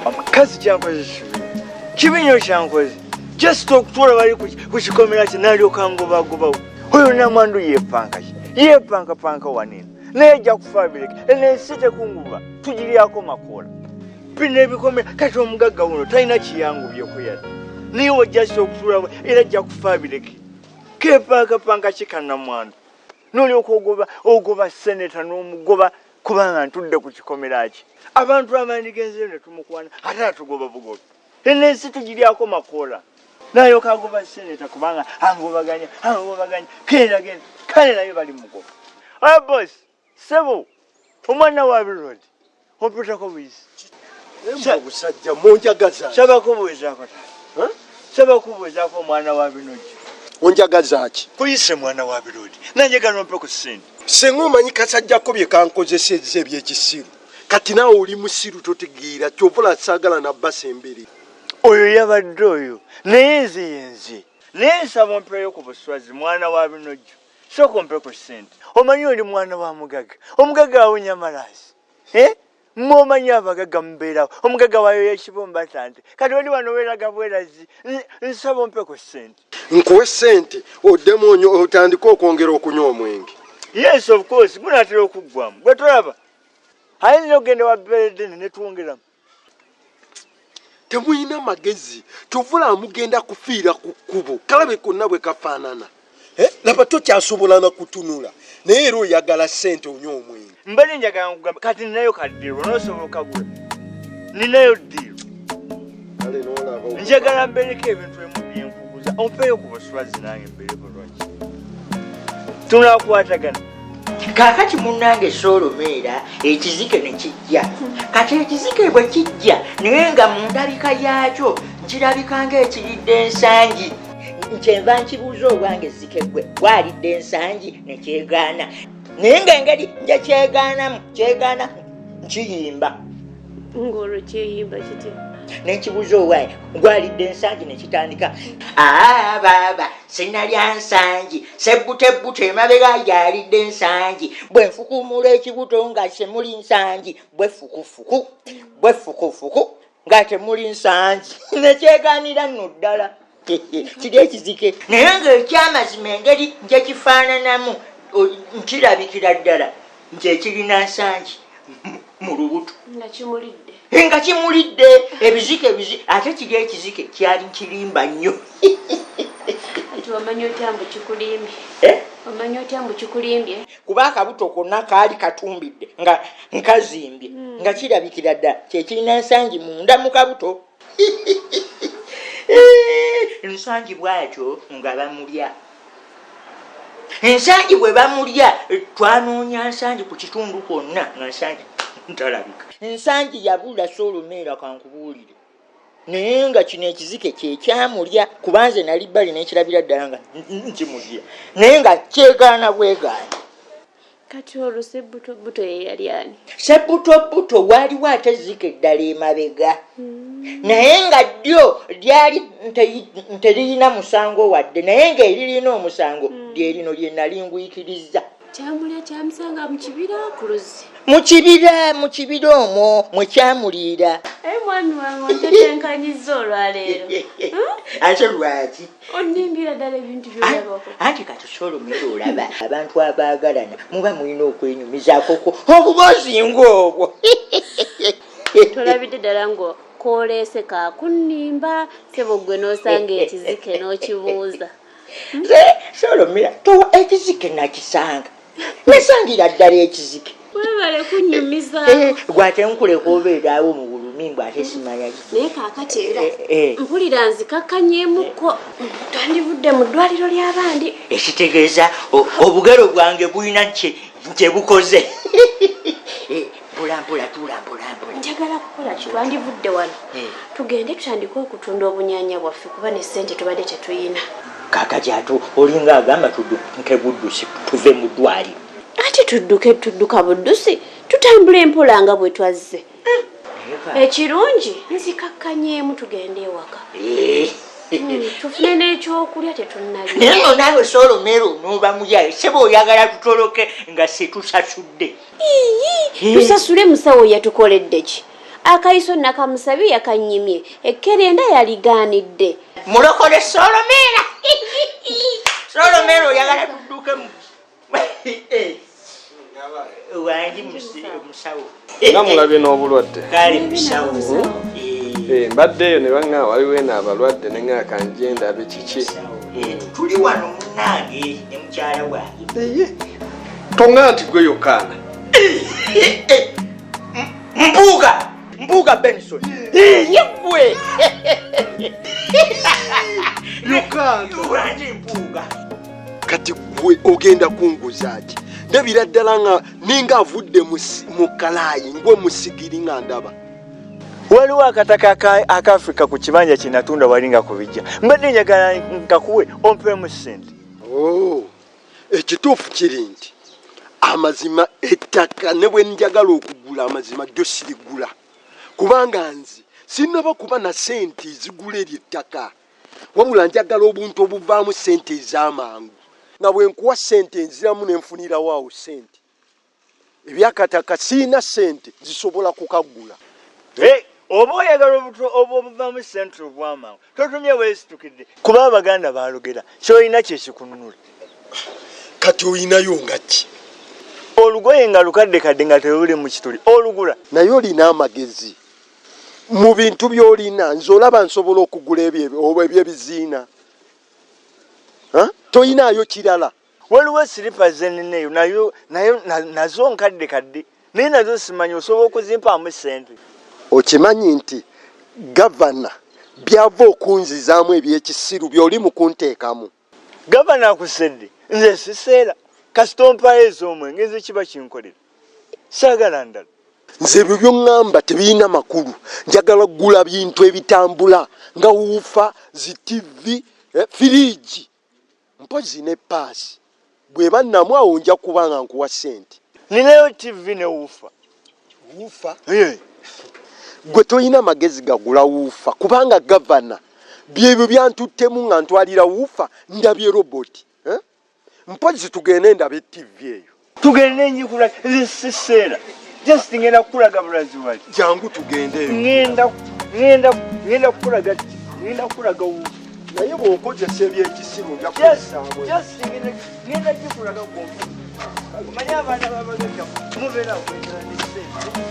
Omukazi kyankoze kibi, kibi nnyo kyankoze. Just okutwala bali ku kikomera kye nalyoka ngobagobawo. Oyo namwandu yepanka ki? Yepankapanka wanene. Naye ajja kufa abireke. Eno ensi tekunguba, tugiryako makoola. Bino ebikomera kati omugagga wuno talina kiyangubyeko yadde. Naye wajja okutulawo era ajja kufa abireke. Kepankapanka ki kannamwandu? Nolyoka ogoba ogoba seneta n'omugoba kubanga ntudde ku kikomera ki. Abantu abandigenzeyo ne tumukwana ate atugoba bugobi. Eno ensi tugiryako makoola. Nalyoka agoba seneta kubanga angobaganya angobaganya genda genda kale naye bali mugoba. Ah boss, sebo omwana wa Birodi ompitako buyisi. Obusajja munjagaza. Saba kubuuzaako taata. Saba kubuuzaako omwana wa Binojjo. Onjagaza ki? Kuyise mwana wa Birodi. Nanjagala ompe ku ssente. Singa omanyi kasajjako bye kankozesezza eby'ekisiru. Kati naawe oli musiru totegeera ky'ovola saagala na basembere. Oyo yabadde oyo naye nze yenze. Naye nsaba ompeeyo ku buswazi mwana wa Binojjo. Sooka ompe ku ssente. Omanyi oli mwana wa mugagga. Omugagga awunya malaasi. Eh? Mmwe omanyi abagagga mubeerawo. Omugagga waayo y'ekibumba tante. Kati oli wano weeraga bwerazi. Nsaba ompe ku ssente. Nkuwe ssente oddemu otandike okwongera okunywa omwenge. Yes of course, gunaatera okuggwamu. Gwe tolaba. Aye nina okugenda wa Beredene ne twongeramu. Temulina magezi, kyovula mugenda kufiira ku kkubo. Kalabe konna bwe kafaanana. Laba tokyasobola na kutunula naye era oyagala ssente onywe omwenge. Mbadde njagala nkugamba kati ninayo kaddiiro n'osobola okagula. Ninayo ddiiro. Kale n'olaba. Njagala mbeereko ebintu ebimu bye nkuguza ompeeyo ku buswazi nange mbeereko lwaki. Tunakwatagana. Kaakati munnange soolomeera ekizike ne kijja. Kati ekizike bwe kijja naye nga mu ndabika yaakyo kirabika ng'ekiridde ensangi. Kyenva nkibuuza obwange zike gwe gwalidde ensangi ne kyegaana. Naye ng'engeri gye kyegaanamu kyegaana nkiyimba. Ng'olwo kyeyimba kitya? Ne nkibuuza owange gwalidde ensangi ne kitandika. Aa baaba sinalya nsangi sebbutebbute emabega gyalidde ensangi bwe nfukumula ekibuto nga semuli nsangi bwe fukufuku bwe fukufuku nga temuli nsangi ne kyegaanira nno ddala. Kiri ekizike naye ng'ekyamazima engeri gye kifaananamu nkirabikira ddala nti ekirina nsangi mu lubuto. Nga kimulidde. Nga kimulidde ebizike ebizi ate kiri ekizike kyali kirimba nnyo. Ati omanyi otya mbu kikulimbye? Omanyi otya mbu kikulimbye? Kuba akabuto konna kaali katumbidde nga nkazimbye nga kirabikira ddala kyekirina nsangi munda mu kabuto. Nsangi bw'atyo nga bamulya. Nsangi bwe bamulya twanoonya Nsangi ku kitundu kwonna nga Nsangi ntalabika. Nsangi yabula soolomeera kankubuulire. Naye nga kino ekizike kye kyamulya kuba nze nali bbali n'ekirabira ddala nga nkimulya naye nga kyegaana bwegaana. Kati olwo Sebbutobbuto ye yali ani? Sebbutobbuto waaliwo ate ezzike eddala emabega naye nga ddyo lyali teririna musango wadde naye ng'eririna omusango lye lino lye nali ngwikirizza. Kyamulya kyamusanga mu kibira ku luzzi. Mu kibira, mu kibira omwo mwe kyamuliira. Naye mwami wange ontetenkanyizza olwaleero. Ate lwaki? Onnimbira ddala ebintu by'olabako. Anti kati Solomera olaba abantu abaagalana muba mulina okwenyumizaako obuboozi ng'obwo. Tolabidde ddala ngo kooleese kakunnimba ssebo ggwe n'osanga ekizike n'okibuuza. Solomera towa ekizike nakisanga. Nasangira ddala ekizike. Webale kunnyumiza. Gwe ate nkuleka obeeraawo mu bulumi mbw ate simanya kiki. Naye kaakati era mpulira nzikakkanyeemukko. Twandivudde mu ddwaliro ly'abandi. Ekitegeeza obugalo bwange bulina kye bukoze. Mpola mpola tuula mpola mpola. Njagala kukola ki? Twandivudde wano. Tugende tutandike okutunda obunyaanya bwaffe kuba ne ssente tubadde tetuyina. Kaakati ate olinga agamba tudduke buddusi tuve mu ddwaliro. Ate tudduke tudduka buddusi tutambule mpola nga bwe twazze. Ekirungi nzikakkanyeemu tugende ewaka. Tufune n'ekyokulya tetunnalya. Naye nno naawe Solomera onooba muyaye ssebo oyagala tutoloke nga situsasudde. Tusasule musawo yatukoledde ki? Akayiso nakamusabye yakanyimye, ekkerenda yaligaanidde. Mulokole Solomeera, Solomeera oyagala tudduke mu wangi musawo. Nga mulabye n'obulwadde. Kale musawo. Eh, mbadde eyo ne baŋŋamba waliwo eno abalwadde ne ŋŋamba kanje ndabe kiki. Tuli wano munnange ne mukyala wange. Toŋŋa nti gwe Yokaana. Mpuuga, Mpuuga Benson. Ye ggwe. Yokaana. Wangi Mpuuga. Kati gwe ogenda kunguza ki? Ndabira ddala nga ninga avudde mu kalaayi ngwe musigiri nga ndaba. Waliwo akataka aka Afrika ku kibanja kye natunda wali nga kubijja. Mbadde njagala nkakuwe ompeemu ssente. Oh, ekituufu kiri nti amazima ettaka ne bwe njagala okugula amazima ddyo sirigula, kubanga nze sinnaba kuba na ssente ezigula eryo ettaka, wabula njagala obuntu obuvaamu ssente ez'amangu, nga bwe nkuwa ssente nziramu ne nfunirawo awo ssente. Ebyakataka sirina ssente zisobola kukagula. Oba oyagala obuvaamu ssente obw'amangu, totumye weesitukidde, kuba Abaganda baalogera ky'olina kye kikununula. Kati olinayo nga ki? Olugoye nga lukadde kadde nga teruli mu kituli, olugula. Naye olina amagezi mu bintu by'olina. Nze olaba nsobola okugula ebyebiziina. Toyinaayo kirala? Waliwo siripa zenneneyo nayo nazo nkadde kadde, naye nazo simanyi osobola okuzimpaamu ssente. Okimanyi nti gavana byava okunzizaamu ebyekisiru by'oli mu kunteekamu. Gavana akusedde, nze siseera, kasita ompaayo ez'omwenge nze kiba kinkolera, saagala ndala. Nze ebyo by'oŋŋamba tebirina makulu, njagala kugula bintu ebitambula nga wuufa, zi TV, firiigi, mpozi ne paasi. Bw'eba nnamu awo nja kuba nga nkuwa ssente. Ninayo TV ne wuufa. Wuufa? Gwe tolina magezi gagula wuufa, kubanga gavana byebyo byantuttemu nga ntwalira wuufa, ndabye roboti. Mpozi tugende ndabe TV eyo. Tugende njikula, nze siseera. Just ngenda kukulaga bulazi wali. Jangu tugende. Ngenda kukulaga, ngenda kukulaga wuufa. Naye bw'okozesa ebyekisiru nja kuyisaamu. Just ngenda gikulaga gw'omu. Omanyi abaana b'abagagga mubeera kwetala ne ssente.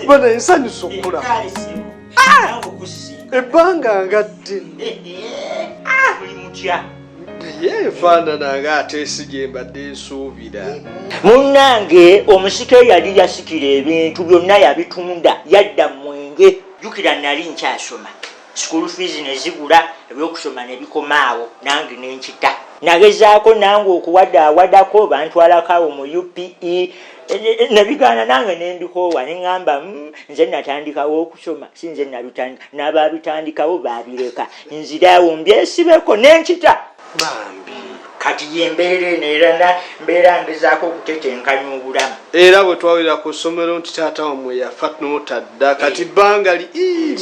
Bana ensanyusa okulaba. Ebbanga nga ddene. Naye enfaanana nga ate si gye mbadde nsuubira. Munnange omusika eyali yasikira ebintu byonna yabitunda, yadda mwenge. Jjukira nali nkyasoma, school fees ne zigula, ebyokusoma ne bikomaawo, nange ne nkita. Nagezaako nange okuwadaawadako, bantwalako awo mu UPE, ne bigaana nange ne mbikoowa, ne ŋŋamba, nze natandikawo okusoma, si nze nabitandika, n'abaabitandikawo baabireka, nziraawo mbyesibeko ne nkita. Bambi. Kati ye mbeera eno era mbeera ngezaako okutetenkanya obulamu. Era bwe twawulira ku ssomero nti taata wammwe yafa n'otadda, kati bbanga li,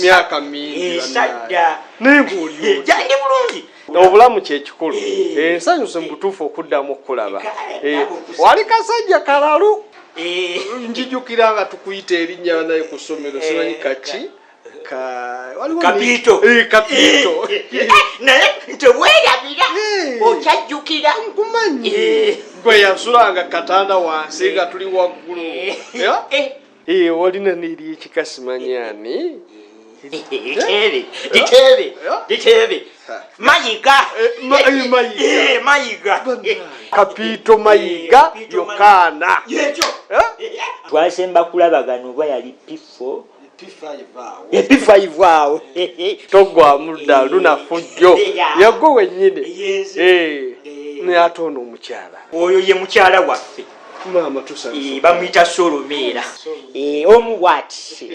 myaka mingi Esadda. Naye ng'oli otya? Ndi bulungi. Obulamu kye kikulu. Ensanyuse mu butuufu okuddamu okulaba. Wali kasajja kalalu. Njijukira nga tukuyita erinnya naye ku ssomero, simanyi kaki. Kapiito. Kapiito. Naye teweerabira, okyajjukira. Nkumanyi. Gwe yasulanga katanda wansi nga tuli waggulu. Walina n'eri ekika simanyi ani? Litebe, litebe, litebe. Mayiga. Mayiga. Mayiga. Kapiito Mayiga Yokaana. Yekyo. Twasemba kulabagana oba yali P4. P5 awo. P5 awo. Toggwamu dda lunafu jjo. Yagwe wennyini. Naye ate ono omukyala. Oyo ye mukyala waffe. Maama tusanyusa. Bamuyita Solomeera. Omu bw'ati.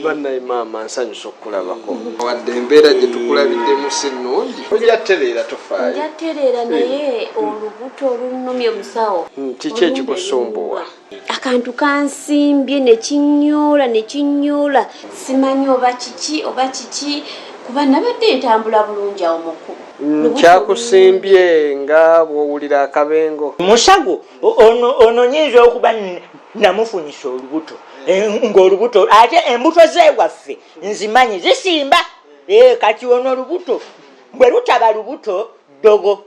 Bannaye maama nsanyusa okukulabako. Wadde embeera gye tukulabiddemu si nnungi. Ojja tereera tofaayo. Nja tereera naye olubuto olunnumye musawo. Kiki ekikusumbuwa? Akantu kansimbye ne kinnyoola ne kinnyoola, simanyi oba kiki oba kiki. Kuba nabadde ntambula bulungi awo mu kkubo. Kyakusimbye nga bw'owulira akabengo. Musawo ono nyinza okuba namufunyisa olubuto ng'olubuto ate embuto z'ewaffe nzimanyi zisimba. Kati ono olubuto bwe lutaba lubuto ddogo.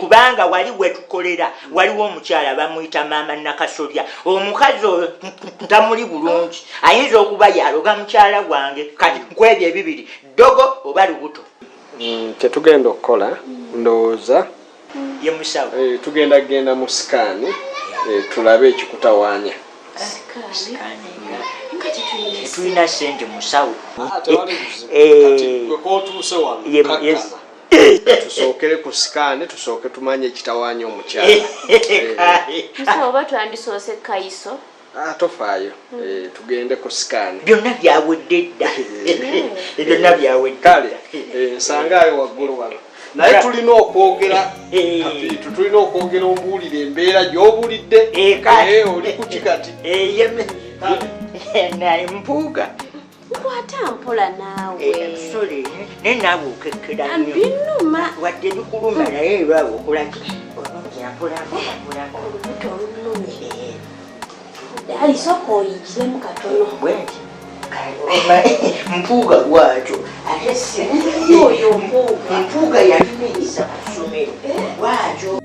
Kubanga wali wetukolera waliwo omukyala bamuyita maama Nakasolya. Omukazi oyo ntamuli bulungi, ayinza okuba yaloga mukyala wange. Kati nkwebyo ebibiri, ddogo oba lubuto. Kyetugenda okukola ndowooza ye musawo. Tugenda kugenda mu sikaani tulabe ekikutawaanya. Tetulina ssente musawo. Kati gwe kootuuse wano kakkana. Tusookere ku sikaani tusooke tumanye ekitawaanya omukyala. Musawo oba twandisoose kayiso? Tofaayo, tugende ku sikaani. Byonna byawedde dda. Byonna byawedde. Kale nsangaayo waggulu wano. Naye tulina okwogera Kapiitu, tulina okwogera ombuulire embeera gy'obulidde. Oli ku ki kati? Naye mpuuga. Nkwata mpola naawe. Sorry, naye naawe okekkera nnyo. Binuma. Wadde bikuluma naye lwawe okola ki? Mpola mpola. Olubuto olulumye. Alisooka oyigiremu katono. Bwenti. Mpuuga bw'atyo. Ate si oyo mpuuga. Mpuuga yatumenyesa ku ssomero. Bw'atyo.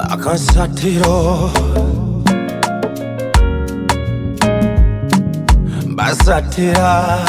Akasatiro basatira.